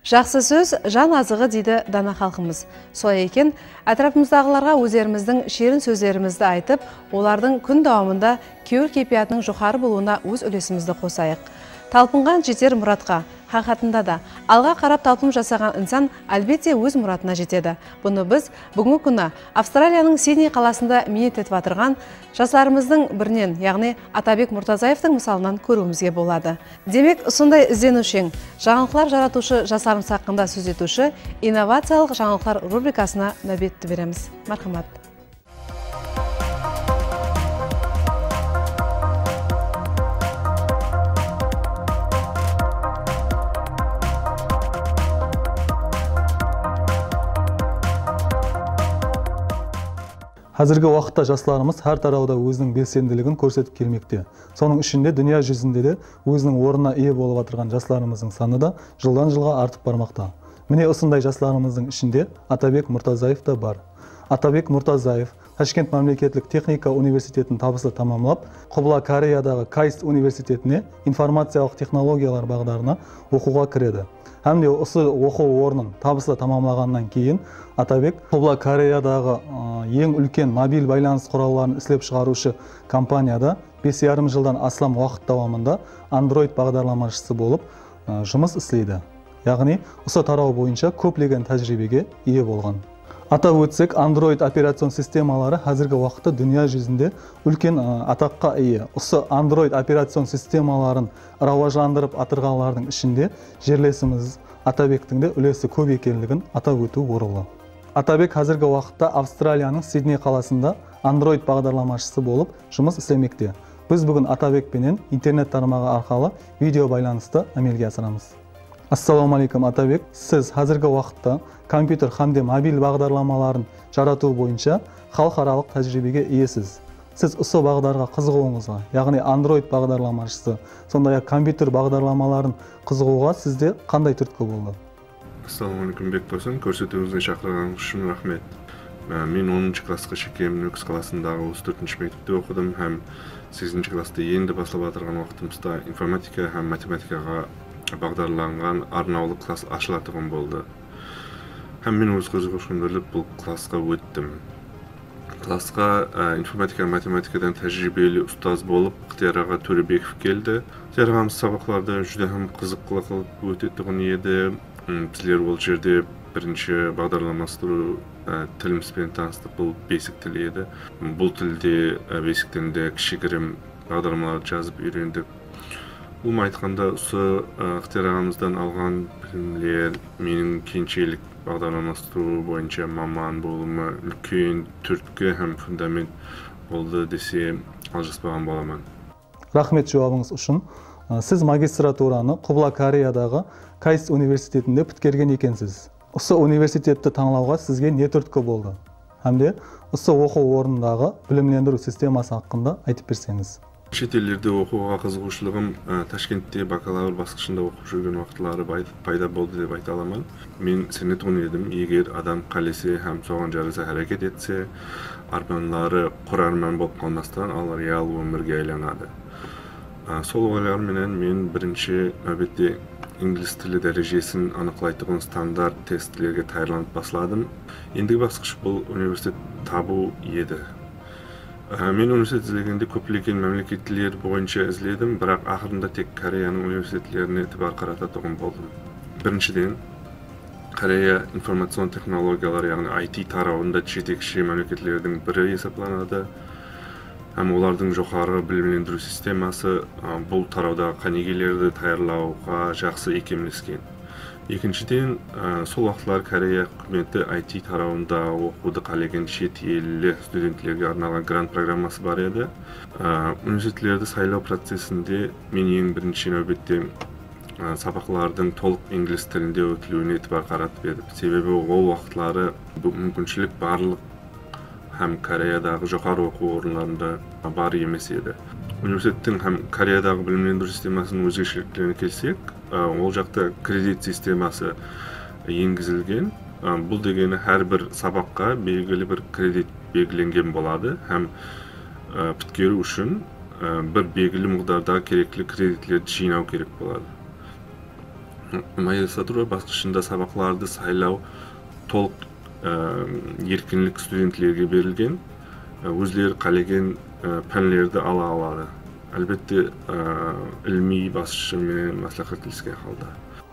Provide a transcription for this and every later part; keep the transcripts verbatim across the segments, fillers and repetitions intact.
Jaqsı sóz jan azıǵı deydi dana xalqımız. Solay eken, átirapımızdaǵılarǵa ózlerimizdiń shiyrin sózlerimizdi aytıp, olardıń kún dawamında kewil keypiyatınıń joqarı bolıwına óz úlesimizdi qosayıq. Talpınǵan jeter muratqa, haqıyqatında da, alǵa qarap talpınıp jasaǵan insan, álbette, óz muratına jetedi. Bunı biz búgingi kúni Avstraliyanıń Sidney qalasında miynet etip atırǵan jaslarımızdıń birinen, yaǵnıy Atabek Murtazaevtıń mısalınan kóriwimizge boladı. Demek, usınday izleniwsheń, jańalıqlar jaratıwshı jaslarımız haqqında sóz etiwshi innovaciyalıq jańalıqlar rubrikasına náwbetti beremiz. Márhamat. Házirgi waqıtta jaslarımız hár tarawda óziniń belsendiligin kórsetip kelmekte. Sonıń ishinde, dúnya júzinde de óziniń ornına iye bolıp atırǵan jaslarımızdıń sanı da jıldan-jılǵa artıp barmaqta. Mine, usınday jaslarımızdıń ishinde Atabek Murtazaev ta bar. Atabek Murtazaev Tashkent mámleketlik texnika universitetin tabıslı tamamlap, Qubla Koreyadaǵı KAIST universitetine informaciyalıq texnologiyalar baǵdarına oqıwǵa kiredi. Hám de usı oqıw ornın tabıslı tamamlaǵannan keyin Atabek Qubla Koreyadaǵı, ı, eń úlken mobil baylanıs quralların islep shıǵarıwshı kompaniyada bes yarım jıldan aslam waqıt dawamında Android baǵdarlamashısı bolıp, ı, jumıs isleydi. Yaǵnıy, usı taraw boyınsha kóplegen tájiriybege iye bolǵan. Atap ótsek, Android operacion sistemaları házirgi waqıtta dúnya júzinde úlken, ı, ataqqa iye. Usı Android operacion sistemaların rawajlandırıp atırǵanlardıń ishinde jerlesimiz Atabektiń de úlesi kóp ekenligin atap ótiw orınlı. Atabek házirgi waqıtta Avstraliyanıń Sidney qalasında Android baǵdarlamashısı bolıp jumıs islemekte. Biz búgin Atabek penen internet tarmaǵı arqalı video baylanıstı ámelge asıramız. Assalawma áleykum, Atabek. Siz házirgi waqıtta kompyuter hám de mobil baǵdarlamaların jaratıw boyınsha xalıqaralıq tájiriybege iyesiz. Siz usı baǵdarǵa qızıǵıwıńızǵa, yaǵnıy Android baǵdarlamashısı, sonday-aq, kompyuter baǵdarlamaların qızıǵıwǵa sizde qanday túrtki boldı? Assalawma áleykum, Bekdosım. Kórsetiwińizge shaqırǵanıńız ushın raxmet. Á, men onınshı klassqa shekem Nókis qalasındaǵı otız tórtinshi mektepte oqıdım hám segizinshi klasstı endi baslap atırǵan waqtımızda informatika hám matematikaǵa baǵdarlanǵan arnawlı klass ashılatuǵın boldı. Hám men óz qızıǵıwshılıǵımdı bildirip, bul klassqa óttim. Klassqa, á, informatika, matematikadan tájiriybeli ustaz bolıp, Ixtiyar aǵa Tórebekov keldi. Ixtiyar aǵamız sabaqlardı júdá hám qızıqlı qılıp ótetuǵın edi. M, bizler ol jerde birinshi baǵdarlamastırıw, á, tilimiz benen tanıstıq. Bul basic tili edi. Bul tilde, á, basic tilinde kishigirim baǵdarlamalardı jazıp úyrendik. Ulıwma aytqanda, usı, ı, Ixtiyar aǵamızdan alǵan bilimler meniń keyinshalik baǵdarlamastırıw boyınsha maman bolıwıma úlken túrtki hám fundament boldı dese, aljaspaǵan bolaman. Raxmet juwabıńız ushın. I, siz magistraturanı Qubla Koreyadaǵı KAIST universitetinde pitkergen ekensiz. Usı universitetti tańlawǵa sizge ne túrtki boldı? Hám de usı oqıw ornındaǵı bilimlendiriw sisteması haqqında aytıp berseńiz. Shet ellerde oqıwǵa qızıǵıwshılıǵım, ı, Tashkentte bakalavr basqıshında oqıp júrgen waqıtları bay-, payda boldı dep ayta alaman. Men isenetuǵın edim, eger adam qálese hám soǵan jarasa háreket etse, ármanları qurı árman bolıp qalmastan, al real ómirge aylanadı. Á, sol oylar menen men birinshi náwbette inglis tili dárejesin anıqlaytuǵın standart testlerge tayarlanıp basladım. Endigi basqısh bul universitet tabıw edi. Á, men universitet izlegende kóplegen mámleketler boyınsha izledim, biraq aqırında tek Koreyanıń universitetlerine itibar qaratatuǵın boldım. Birinshiden, Koreya informacion texnologiyalar, yaǵnıy I T tarawında jetekshi mámleketlerdiń biri esaplanadı. Hám olardıń joqarı bilimlendiriw sisteması, a, bul tarawdaǵı qánigelerdi tayarlawǵa jaqsı iykemlesken. Ekinshiden, a, sol waqıtları Koreya húkimeti I T tarawında oqıwdı qálegen shet elli studentlerge arnalǵan grant programması bar edi. A, universitetlerdi saylaw procesinde men eń birinshi náwbette, a, sabaqlardıń tolıq inglis tilinde ótiliwine itibar qaratıp edim. Sebebi ol waqıtları bul múmkinshilik barlıq hám Koreyadaǵı joqarı oqıw orınlarında bar emes edi. Universitettiń hám Koreyadaǵı bilimlendiriw sistemasınıń ózgesheliklerine kelsek, a, ol jaqta kredit sisteması engizilgen. A, bul degeni hár bir sabaqqa belgili bir kredit belgilengen boladı hám, a, pitkeriw ushın, a, bir belgili muǵdardaǵı kerekli kreditlerdi jıynaw kerek boladı. Magistratura basqıshında sabaqlardı saylaw tolıq, e, erkinlik studentlerge berilgen. E, ózleri qálegen, e, pánlerdi ala aladı. Álbette, e, ilimiy basqıshı menen másláhátlesken halda.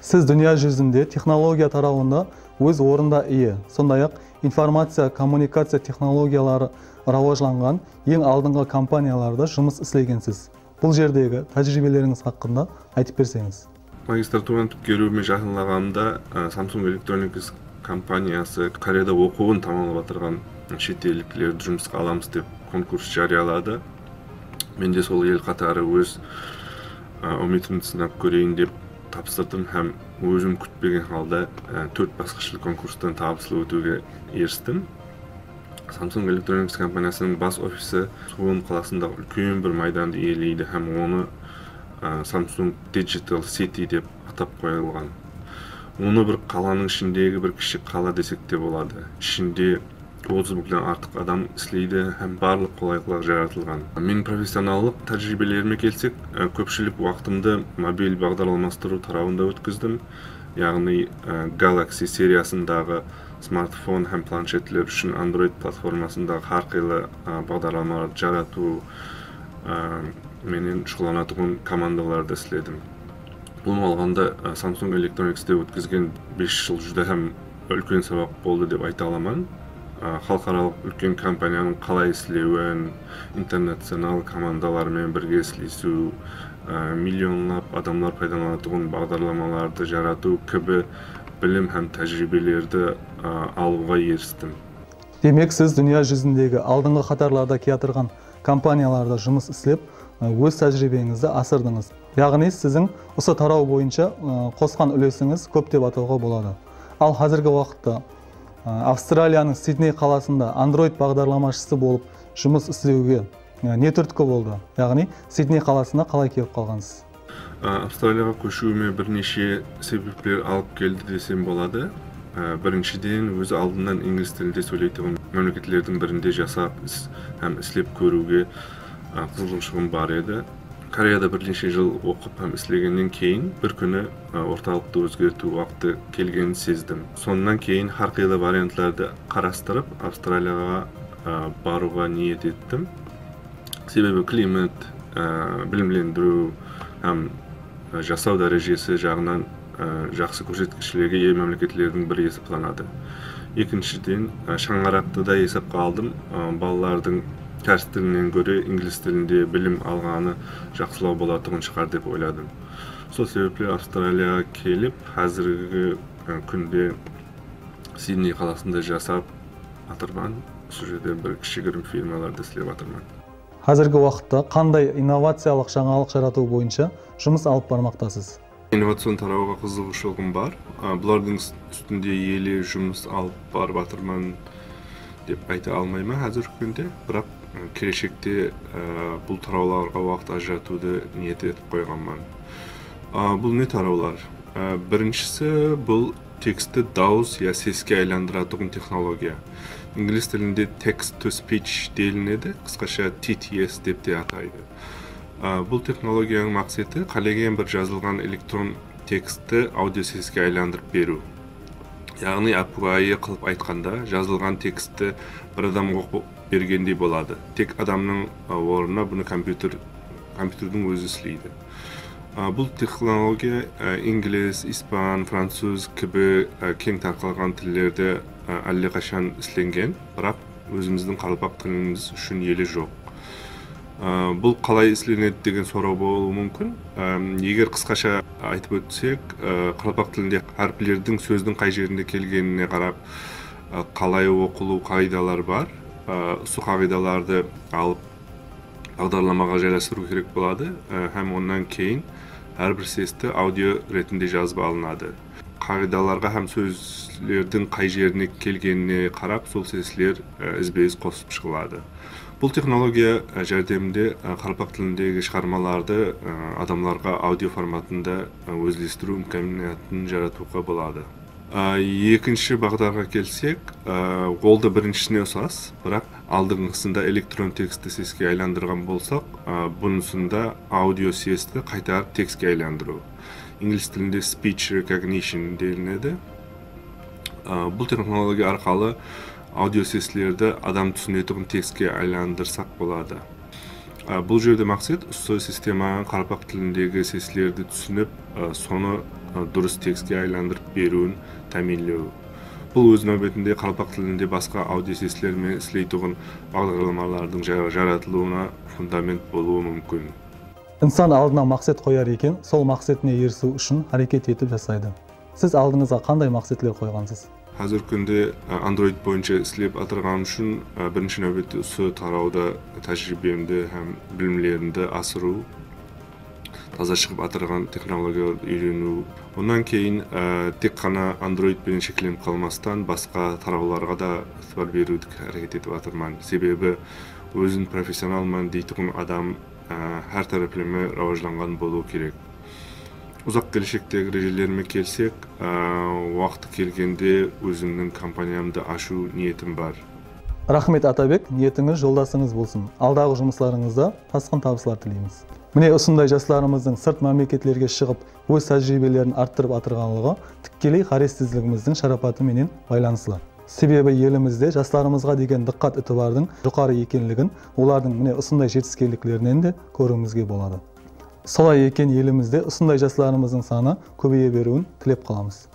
Siz dúnya júzinde texnologiya tarawında óz orında iye, sonday-aq, informaciya-kommunikaciya texnologiyaları rawajlanǵan eń aldınǵı kompaniyalarda jumıs islegensiz. Bul jerdegi tájiriybelerińiz haqqında aytıp berseńiz. Magistraturanı pútkeriwime jaqınlaǵanımda, e, Samsung Electronics kompaniyası Koreyada oqıwın tamamlap atırǵan shet elliklerdi jumısqa alamız dep konkurs járiyaladı. Men de sol el qatarı óz, e, úmitimdi sınap kóreyin dep tapsırdım hám ózim kútpegen halda, e, tórt basqıshlı konkurstan tabıslı ótiwge eristim. Samsung Electronics kompaniyasınıń bas ofisi Suwon qalasındaǵı úlken bir maydandı iyeleydi hám onı, e, Samsung Digital City dep atap qoyılǵan. Onı bir qalanıń ishindegi bir kishi qala desek te boladı. Ishinde otız mıńnan artıq adam isleydi hám barlıq qolaylıqlar jaratılǵan. Meniń professionalıń tájiriybelerime kelsek, e, kópshilik waqtımdı mobil baǵdarlamastırıw tarawında ótkizdim. Yaǵnıy, e, Galaxy seriyasındaǵı smartfon hám planshetler ushın Android platformasındaǵı hár qıylı, e, baǵdarlamalardı jaratıw, e, menen shuǵıllanatuǵın komandalarda isledim. Ulıwma alǵanda, e, Samsung Electronicste ótkizgen bes jıl júdá hám úlken sabaq boldı dep ayta alaman. E, xalıqaralıq úlken kompaniyanıń qalay islewin, internacional komandalar menen birge islesiw, e, millionlap adamlar paydalanatuǵın baǵdarlamalardı jaratıw kibi bilim hám tájiriybelerdi, e, alıwǵa eristim. Demek, siz dúnya júzindegi aldınǵı qatarlarda kiyatırǵan kompaniyalarda jumıs islep, e, óz tájiriybeńizdi asırdıńız. Yaǵnıy, siziń usı taraw boyınsha, e, qosqan úlesińiz kóp dep atawǵa boladı. Al, házirgi waqıtta, e, Avstraliyanıń Sidney qalasında Android baǵdarlamashısı bolıp jumıs islewge, e, ne túrtki boldı? Yaǵnıy, Sidney qalasına qalay kelip qalǵansız? A, Avstraliyaǵa kóshiwime bir neshe sebepler alıp keldi desem boladı. A, birinshiden, ózi aldınnan inglis tilinde sóyleytuǵın mámleketlerdiń birinde jasap, is-, hám islep kóriwge, a, qızıǵıwshılıǵım bar edi. Koreyada bir neshe jıl oqıp hám islegennen keyin bir kúni, a, ortalıqtı ózgertiw waqtı kelgenin sezdim. Sonnan keyin hár qıylı variantlardı qarastırıp, Avstraliyaǵa, a, barıwǵa niyet ettim. Sebebi klimat, e, bilimlendiriw hám, e, jasaw dárejesi jaǵınan, e, jaqsı kórsetkishlerge iye mámleketlerdiń biri esaplanadı. Ekinshiden, e, shańaraqtı da esapqa aldım. E, balalardıń káris tilinen góre inglis tilinde bilim alǵanı jaqsılaw bolatuǵın shıǵar dep oyladım. Sol sebepli Avstraliyaǵa kelip, házirgi, e, kúnde Sidney qalasında jasap atırman. Usı jerde bir kishigirim firmalarda islep atırman. Házirgi waqıtta qanday innovaciyalıq jańalıq jaratıw boyınsha jumıs alıp barmaqtasız? Innovacion tarawǵa qızıǵıwshılıǵım bar. A, bulardıń ús-, ústinde ele jumıs alıp barıp atırman dep ayta almayman házirgi kúnde. Biraq, a, keleshekte, a, bul tarawlarǵa waqıt ajıratıwdı niyet etip qoyǵanman. A, bul ne tarawlar? A, birinshisi, bul tekstti dawıs ya seske aylandıratuǵın texnologiya. Inglis tilinde text to speech deyilinedi, qısqasha T T S dep te ataydı. A, bul texnologiyanıń maqseti qálegen bir jazılǵan elektron tekstti audio seske aylandırıp beriw. Yaǵnıy, ápiwayı qılıp aytqanda, jazılǵan tekstti bir adam oqıp bergendey boladı. Tek adamnıń, a, ornına bunı kompyuter, kompyuterdiń ózi isleydi. A, bul texnologiya, a, inglis, ispan, francuz kibi, a, keń tarqalǵan tillerde, a, álleqashan islengen, biraq ózimizdiń qaraqalpaq tilimiz ushın ele joq. A, bul qalay islenedi degen soraw bolıwı múmkin. A, eger qısqasha aytıp ótsek, a, qaraqalpaq tilinde háriplerdiń sózdiń qay jerinde kelgenine qarap, a, qalay oqılıw qaǵıydaları bar. A, usı qaǵıydalardı alıp, baǵdarlamaǵa jaylastırıw kerek boladı, e, hám onnan keyin hár bir sesti audio retinde jazıp alınadı. Qaǵıydalarǵa hám sózlerdiń qay jerine kelgenine qarap, sol sesler, e, izbe-iz qosılıp shıǵıladı. Bul texnologiya, e, járdeminde, e, qaraqalpaq tilindegi shıǵarmalardı, e, adamlarǵa audio formatında, e, ózlestiriw imkaniyatın jaratıwǵa boladı. A, ekinshi baǵdarǵa kelsek, a, ol da birinshisine usas, biraq aldınǵısında elektron tekstti seske aylandırǵan bolsaq, a, bunısında audio sesti qaytarıp tekstke aylandırıw. Ingliz tilinde speech recognition delinedi. A, bul texnologiya arqalı audio seslerdi adam túsinetuǵın tekstke aylandırsaq boladı. A, bul jerde maqset usı sistemaǵa qaraqalpaq tilindegi seslerdi túsinip, a, sonı, a, durıs tekstke aylandırıp beriwin támiyinlew. Bul óz náwbetinde qaraqalpaq tilinde basqa audio sesler menen isleytuǵın baǵdarlamalardıń jara-, jaratılıwına fundament bolıwı múmkin. Insan aldına maqset qoyar eken, sol maqsetine erisiw ushın háreket etip jasaydı. Siz aldıńızǵa qanday maqsetler qoyǵansız? Házirgi kúnde, a, Android boyınsha islep atırǵanım ushın, a, birinshi náwbette usı tarawda tájiriybemdi hám bilimlerimdi asırıw, taza shıǵıp atırǵan texnologiyalardı úyreniw. Onnan keyin, a, tek ǵana Android penen sheklenip qalmastan, basqa tarawlarǵa da itibar beriwge háreket etip atırman. Sebebi, ózin professionalman deytuǵın adam, a, hár tárepleme rawajlanǵan bolıwı kerek. Uzaq keleshektegi rejelerime kelsek, a, waqtı kelgende ózimniń kompaniyamdı ashıw niyetim bar. Raxmet, Atabek, niyetińiz joldasıńız bolsın. Aldaǵı jumıslarıńızda tasqın tabıslar tileymiz. Mine, usınday jaslarımızdıń sırt mámleketlerge shıǵıp, óz tájiriybelerin arttırıp atırǵanlıǵı tikkeley ǵárezsizligimizdiń sharapatı menen baylanıslı. Sebebi elimizde jaslarımızǵa degen dıqqat-itibardıń joqarı ekenligin olardıń mine usınday jetiskenliklerinen de kóriwimizge boladı. Solay eken, elimizde usınday jaslarımızdıń sanı kóbeye beriwin tilep qalamız.